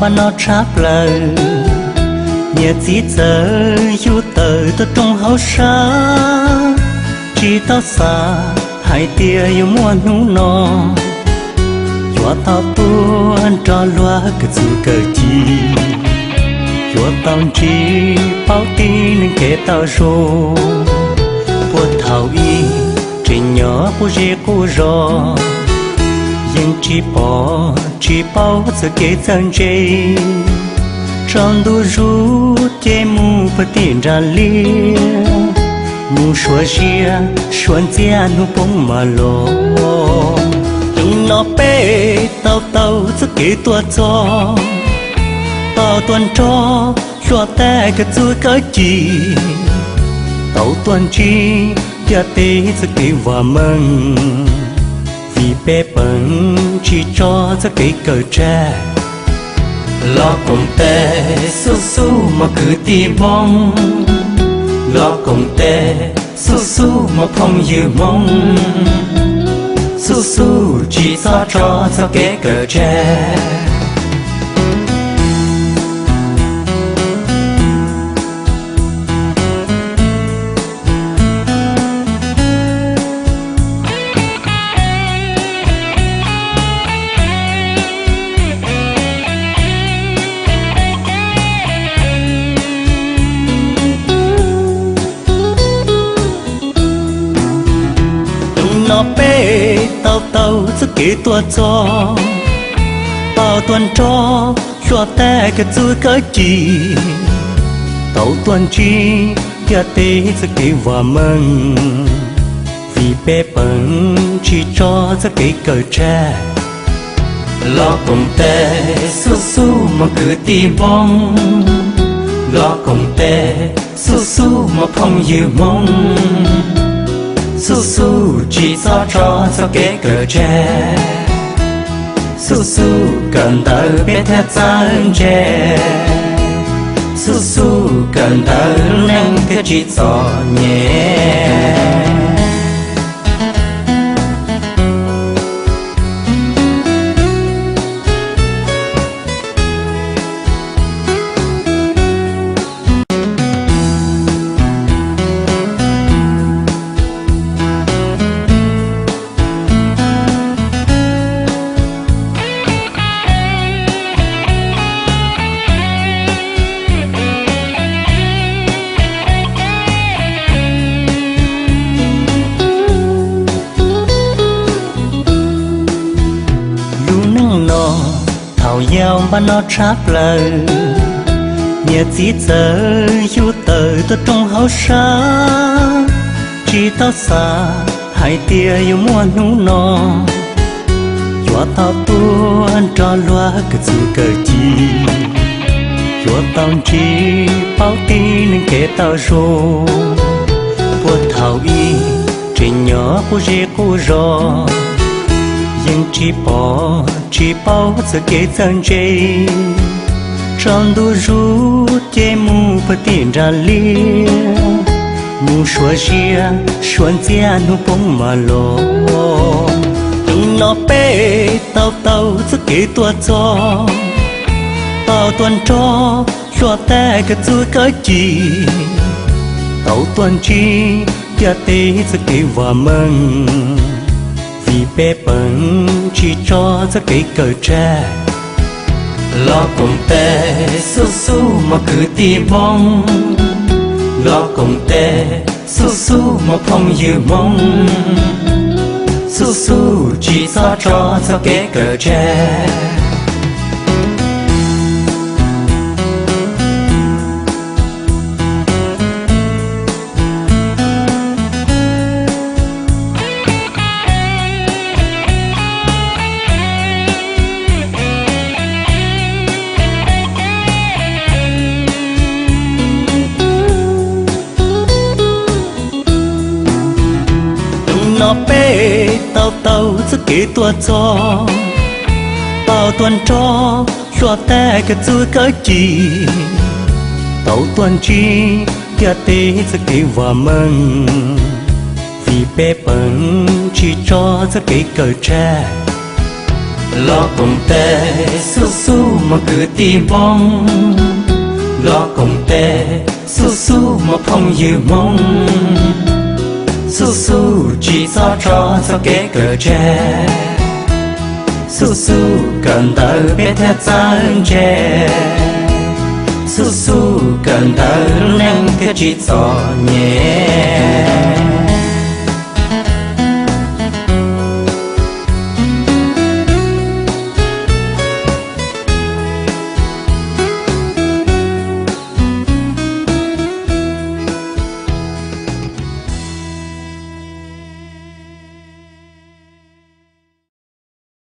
Pab no tshaj plaws, niam txiv txawm yug tawm tuaj rooj hauv sab, tsis tau xav hais tias yuav muaj hnub no. Yuav tau tuaj nrog luag kawm txuj kawm ci, yuav tau ntsib paub tib neeg kev tau zoo. Puag thaum ub tseem nyob qub zej qub zos, yeej tsis pom tsis paub txoj kev txawj ntse. Tsaus ntuj zuj ces mus puag tim nram liaj, mus suav ziab suav ntxiag hnub poob mas los. Hnub no peb tau taug txoj kev tuaj txog, tau tuaj nrog luag tag kawm txuj kawm ci, tau tuaj ntsib ntiaj teb txoj kev vam meej, vim peb peem tsis tso txoj kev kawm tseg. Los koom tes xub xub mog kwv tij Hmoob, los koom tes xub xub mog phooj ywg Hmoob, xub xub tsis txhob tso txoj kev kawm tseg. Hnub no peb tau taug txoj kev tuaj txog, tau tuaj nrog luag tag kawm txuj kawm ci, tau tuaj ntsib ntiaj teb txoj kev vam meej, vim peb peem tsis tso txoj kev kawm tseg. Los koom tes xub xub mog kwv tij Hmoob, los koom tes xub xub mog phooj ywg Hmoob, xub xub tsis txhob tso txoj kev kawm tseg. Xub xub kawm ntawv peb thiaj txawj ntse, xub xub kawm ntawv lub neej thiaj tsis txom nyem. Lub neej no thaum yau npaj no tshab plaws, niam txiv txawm yug tawm tuaj rooj hauv sab, tsis tau xav hais tias yuav muaj hnub no. Yuav tau tuaj nrog luag kawm txuj kawm ci, yuav tau ntsib paub tib neeg kev tau zoo. Puag thaum ub tseem nyob qub zej qub zos, yeej tsis pom tsis paub txoj kev txawj ntse. Tsaus ntuj zuj ces mus puag tim nram liaj, mus suav ziab suav ntxiag hnub poob mas los. Hnub no peb tau taug txoj kev tuaj txog, tau tuaj nrog luag tag kawm txuj kawm ci, tau tuaj ntsib ntiaj teb txoj kev vam meej, vim peb peem tsis tso txoj kev kawm tseg. Los koom tes xub xub mog kwv tij Hmoob, los koom tes xub xub mog phooj ywg Hmoob, xub xub tsis txhob tso txoj kev kawm tseg. Hnub no peb tau taug txoj kev tuaj txog, tau tuaj nrog luag tag kawm txuj kawm ci, tau tuaj ntsib ntiaj teb txoj kev vam meej, vim peb peem tsis tso txoj kev kawm tseg. Los koom tes xub xub mog kwv tij Hmoob, los koom tes xub xub mog phooj ywg Hmoob, xub xub tsis txhob tso txoj kev kawm ntse, xub xub kawm ntawv peb thiaj txawj ntse, xub xub kawm ntawv lub neej thiaj tsis txom nyem.